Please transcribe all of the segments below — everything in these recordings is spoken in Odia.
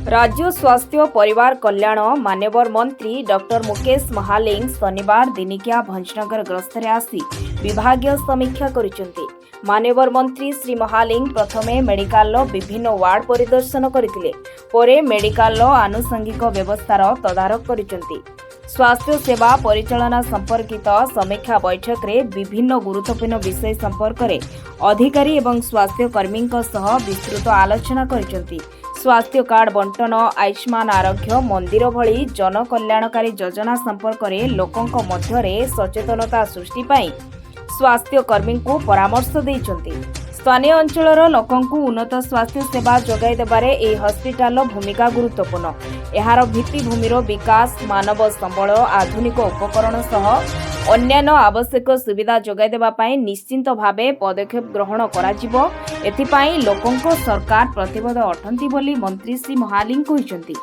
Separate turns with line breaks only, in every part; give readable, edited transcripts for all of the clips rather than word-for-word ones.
ରାଜ୍ୟ ସ୍ୱାସ୍ଥ୍ୟ ପରିବାର କଲ୍ୟାଣ ମାନ୍ୟବର ମନ୍ତ୍ରୀ ଡକ୍ଟର ମୁକେଶ ମହାଲିଙ୍ଗ ଶନିବାର ଦିନିକିଆ ଭଞ୍ଜନଗର ଗସ୍ତରେ ଆସି ବିଭାଗୀୟ ସମୀକ୍ଷା କରିଛନ୍ତି। ମାନ୍ୟବର ମନ୍ତ୍ରୀ ଶ୍ରୀ ମହାଲିଙ୍ଗ ପ୍ରଥମେ ମେଡିକାଲର ବିଭିନ୍ନ ୱାର୍ଡ ପରିଦର୍ଶନ କରିଥିଲେ। ପରେ ମେଡିକାଲର ଆନୁଷଙ୍ଗିକ ବ୍ୟବସ୍ଥାର ତଦାରଖ କରିଛନ୍ତି। ସ୍ୱାସ୍ଥ୍ୟ ସେବା ପରିଚାଳନା ସମ୍ପର୍କିତ ସମୀକ୍ଷା ବୈଠକରେ ବିଭିନ୍ନ ଗୁରୁତ୍ୱପୂର୍ଣ୍ଣ ବିଷୟ ସମ୍ପର୍କରେ ଅଧିକାରୀ ଏବଂ ସ୍ୱାସ୍ଥ୍ୟକର୍ମୀଙ୍କ ସହ ବିସ୍ତୃତ ଆଲୋଚନା କରିଛନ୍ତି। ସ୍ୱାସ୍ଥ୍ୟ କାର୍ଡ ବଣ୍ଟନ, ଆୟୁଷ୍ମାନ ଆରୋଗ୍ୟ ମନ୍ଦିର ଭଳି ଜନକଲ୍ୟାଣକାରୀ ଯୋଜନା ସମ୍ପର୍କରେ ଲୋକଙ୍କ ମଧ୍ୟରେ ସଚେତନତା ସୃଷ୍ଟି ପାଇଁ ସ୍ୱାସ୍ଥ୍ୟକର୍ମୀଙ୍କୁ ପରାମର୍ଶ ଦେଇଛନ୍ତି। ସ୍ଥାନୀୟ ଅଞ୍ଚଳର ଲୋକଙ୍କୁ ଉନ୍ନତ ସ୍ୱାସ୍ଥ୍ୟ ସେବା ଯୋଗାଇ ଦେବାରେ ଏହି ହସ୍ପିଟାଲର ଭୂମିକା ଗୁରୁତ୍ୱପୂର୍ଣ୍ଣ। ଏହାର ଭିତ୍ତିଭୂମିର ବିକାଶ, ମାନବ ସମ୍ବଳ, ଆଧୁନିକ ଉପକରଣ ସହ ଅନ୍ୟାନ୍ୟ ଆବଶ୍ୟକ ସୁବିଧା ଯୋଗାଇ ଦେବା ପାଇଁ ନିଶ୍ଚିତ ଭାବେ ପଦକ୍ଷେପ ଗ୍ରହଣ କରାଯିବ। ଏଥିପାଇଁ ଲୋକଙ୍କ ସରକାର ପ୍ରତିବଦ୍ଧ ଅଟନ୍ତି ବୋଲି ମନ୍ତ୍ରୀ ଶ୍ରୀ ମହାଲିଙ୍ଗ କହିଛନ୍ତି।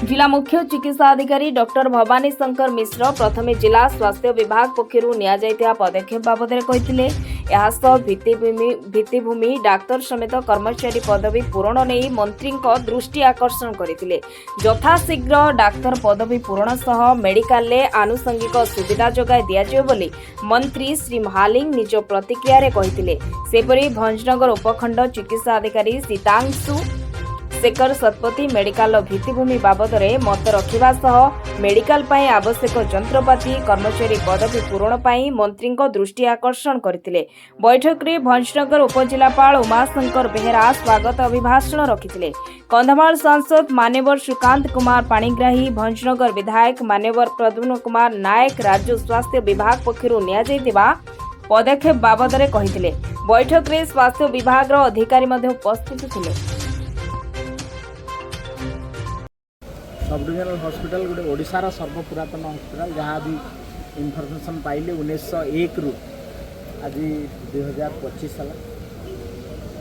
ଜିଲ୍ଲା ମୁଖ୍ୟ ଚିକିତ୍ସା ଅଧିକାରୀ ଡକ୍ଟର ଭବାନୀ ଶଙ୍କର ମିଶ୍ର ପ୍ରଥମେ ଜିଲ୍ଲା ସ୍ୱାସ୍ଥ୍ୟ ବିଭାଗ ପକ୍ଷରୁ ନିଆଯାଇଥିବା ପଦକ୍ଷେପ ବାବଦରେ କହିଥିଲେ। ଏହା ସହ ଭିତ୍ତିଭୂମି, ଡାକ୍ତର ସମେତ କର୍ମଚାରୀ ପଦବୀ ପୂରଣ ନେଇ ମନ୍ତ୍ରୀଙ୍କ ଦୃଷ୍ଟି ଆକର୍ଷଣ କରିଥିଲେ। ଯଥାଶୀଘ୍ର ଡାକ୍ତର ପଦବୀ ପୂରଣ ସହ ମେଡିକାଲରେ ଆନୁଷଙ୍ଗିକ ସୁବିଧା ଯୋଗାଇ ଦିଆଯିବ ବୋଲି ମନ୍ତ୍ରୀ ଶ୍ରୀ ମହାଲିଙ୍ଗ ନିଜ ପ୍ରତିକ୍ରିୟାରେ କହିଥିଲେ। ସେହିପରି ଭଞ୍ଜନଗର ଉପଖଣ୍ଡ ଚିକିତ୍ସା ଅଧିକାରୀ ସୀତାଂଶୁ ଶେଖର ଶତପଥୀ ମେଡିକାଲର ଭିତ୍ତିଭୂମି ବାବଦରେ ମତ ରଖିବା ସହ ମେଡିକାଲ ପାଇଁ ଆବଶ୍ୟକ ଯନ୍ତ୍ରପାତି, କର୍ମଚାରୀ ପଦବୀ ପୂରଣ ପାଇଁ ମନ୍ତ୍ରୀଙ୍କ ଦୃଷ୍ଟି ଆକର୍ଷଣ କରିଥିଲେ। ବୈଠକରେ ଭଞ୍ଜନଗର ଉପଜିଲ୍ଲାପାଳ ଉମାଶଙ୍କର ବେହେରା ସ୍ୱାଗତ ଅଭିଭାଷଣ ରଖିଥିଲେ। କନ୍ଧମାଳ ସାଂସଦ ମାନ୍ୟବର ସୁକାନ୍ତ କୁମାର ପାଣିଗ୍ରାହୀ, ଭଞ୍ଜନଗର ବିଧାୟକ ମାନ୍ୟବର ପ୍ରଦ୍ୟୁମ୍ନ କୁମାର ନାୟକ ରାଜ୍ୟ ସ୍ୱାସ୍ଥ୍ୟ ବିଭାଗ ପକ୍ଷରୁ ନିଆଯାଇଥିବା ପଦକ୍ଷେପ ବାବଦରେ କହିଥିଲେ। ବୈଠକରେ ସ୍ୱାସ୍ଥ୍ୟ ବିଭାଗର ଅଧିକାରୀ ମଧ୍ୟ ଉପସ୍ଥିତ ଥିଲେ।
ସବ୍ ଡିଭିଜନାଲ ହସ୍ପିଟାଲ ଗୋଟେ ଓଡ଼ିଶାର ସର୍ବପୁରାତନ ହସ୍ପିଟାଲ, ଯାହା ବି ଇନଫର୍ମେସନ୍ ପାଇଲେ 1901ରୁ, ଆଜି 2025 ହେଲା।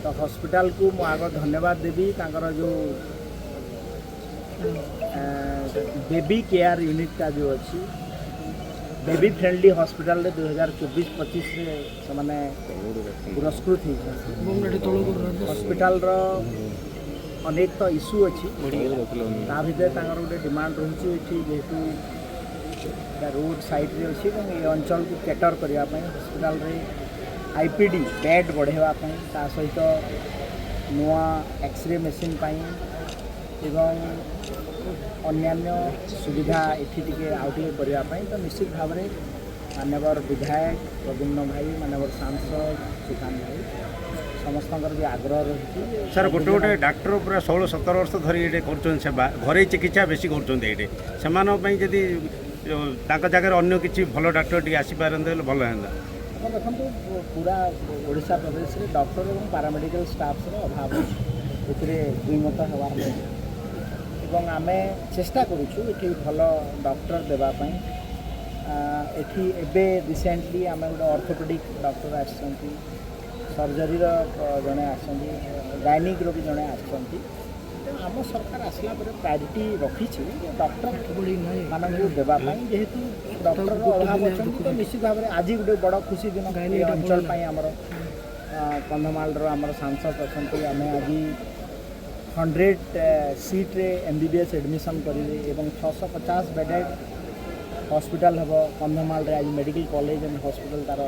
ତ ହସ୍ପିଟାଲକୁ ମୁଁ ଆଗ ଧନ୍ୟବାଦ ଦେବି। ତାଙ୍କର ଯେଉଁ ବେବି କେୟାର ୟୁନିଟ୍ଟା ଯେଉଁ ଅଛି, ବେବି ଫ୍ରେଣ୍ଡଲି ହସ୍ପିଟାଲରେ 2024-25ରେ ସେମାନେ ପୁରସ୍କୃତ ହେଇଛନ୍ତି। ହସ୍ପିଟାଲର ଅନେକ ତ ଇସ୍ୟୁ ଅଛି, ତା ଭିତରେ ତାଙ୍କର ଗୋଟେ ଡିମାଣ୍ଡ ରହୁଛି, ଏଠି ଯେହେତୁ ଏଇଟା ରୋଡ଼ ସାଇଡ଼୍ରେ ଅଛି ଏବଂ ଏ ଅଞ୍ଚଳକୁ କେଟର କରିବା ପାଇଁ ହସ୍ପିଟାଲରେ ଆଇପିଡି ବେଡ୍ ବଢ଼ାଇବା ପାଇଁ, ତା ସହିତ ନୂଆ ଏକ୍ସରେ ମେସିନ୍ ପାଇଁ ଏବଂ ଅନ୍ୟାନ୍ୟ ସୁବିଧା ଏଠି ଟିକେ ଆଉ ଟିକେ କରିବା ପାଇଁ, ତ ନିଶ୍ଚିତ ଭାବରେ ମାନ୍ୟବର ବିଧାୟକ ପ୍ରଦ୍ୟୁମ୍ନ ଭାଇ, ମାନ୍ୟବର ସାଂସଦ ସୁକାନ୍ତ ଭାଇ, ସମସ୍ତଙ୍କର ବି ଆଗ୍ରହ ରହିଛି।
ସାର୍, ଗୋଟେ ଗୋଟେ ଡାକ୍ତର ପୁରା 16-17 ବର୍ଷ ଧରି ଏଇଠି କରୁଛନ୍ତି ସେବା, ଘରୋଇ ଚିକିତ୍ସା ବେଶୀ କରୁଛନ୍ତି ଏଇଠି। ସେମାନଙ୍କ ପାଇଁ ଯଦି ତାଙ୍କ ଜାଗାରେ ଅନ୍ୟ କିଛି ଭଲ ଡାକ୍ତର ଟିକେ ଆସିପାରନ୍ତେ ହେଲେ ଭଲ ହୁଅନ୍ତା।
ଆପଣ ଦେଖନ୍ତୁ, ପୁରା ଓଡ଼ିଶା ପ୍ରଦେଶରେ ଡକ୍ଟର ଏବଂ ପାରାମେଡ଼ିକାଲ ଷ୍ଟାଫ୍ସର ଅଭାବ ଅଛି, ଏଥିରେ ଦ୍ୱିମତ ହେବାର ନାହିଁ। ଏବଂ ଆମେ ଚେଷ୍ଟା କରୁଛୁ ଏଠି ଭଲ ଡକ୍ଟର ଦେବା ପାଇଁ। ଏଠି ଏବେ ରିସେଣ୍ଟଲି ଆମେ ଗୋଟେ ଅର୍ଥୋପେଡ଼ିକ୍ ଡକ୍ଟର ଆସିଛନ୍ତି, ସର୍ଜରୀର ଜଣେ ଆସିଛନ୍ତି, ଗାଇନିକ୍ର ବି ଜଣେ ଆସିଛନ୍ତି। ତେଣୁ ଆମ ସରକାର ଆସିଲା ପରେ ପ୍ରାୟୋରିଟି ରଖିଛୁ ଯେ ଡକ୍ଟର ମାନଙ୍କୁ ଦେବା ପାଇଁ। ଯେହେତୁ ଡକ୍ଟରର ଅଭାବ ଅଛନ୍ତି, ତ ନିଶ୍ଚିତ ଭାବରେ ଆଜି ଗୋଟେ ବଡ଼ ଖୁସି ଦିନ ଏ ଅଞ୍ଚଳ ପାଇଁ। ଆମର କନ୍ଧମାଳର ଆମର ସାଂସଦ ଅଛନ୍ତି। ଆମେ ଆଜି 100 ସିଟ୍ରେ ଏମବିବିଏସ୍ ଆଡ଼ମିସନ୍ କରିବେ ଏବଂ 650 ବେଡେଡ଼ ହସ୍ପିଟାଲ ହେବ କନ୍ଧମାଳରେ। ଆଜି ମେଡ଼ିକାଲ କଲେଜ ଆଣ୍ଡ ହସ୍ପିଟାଲ ତା'ର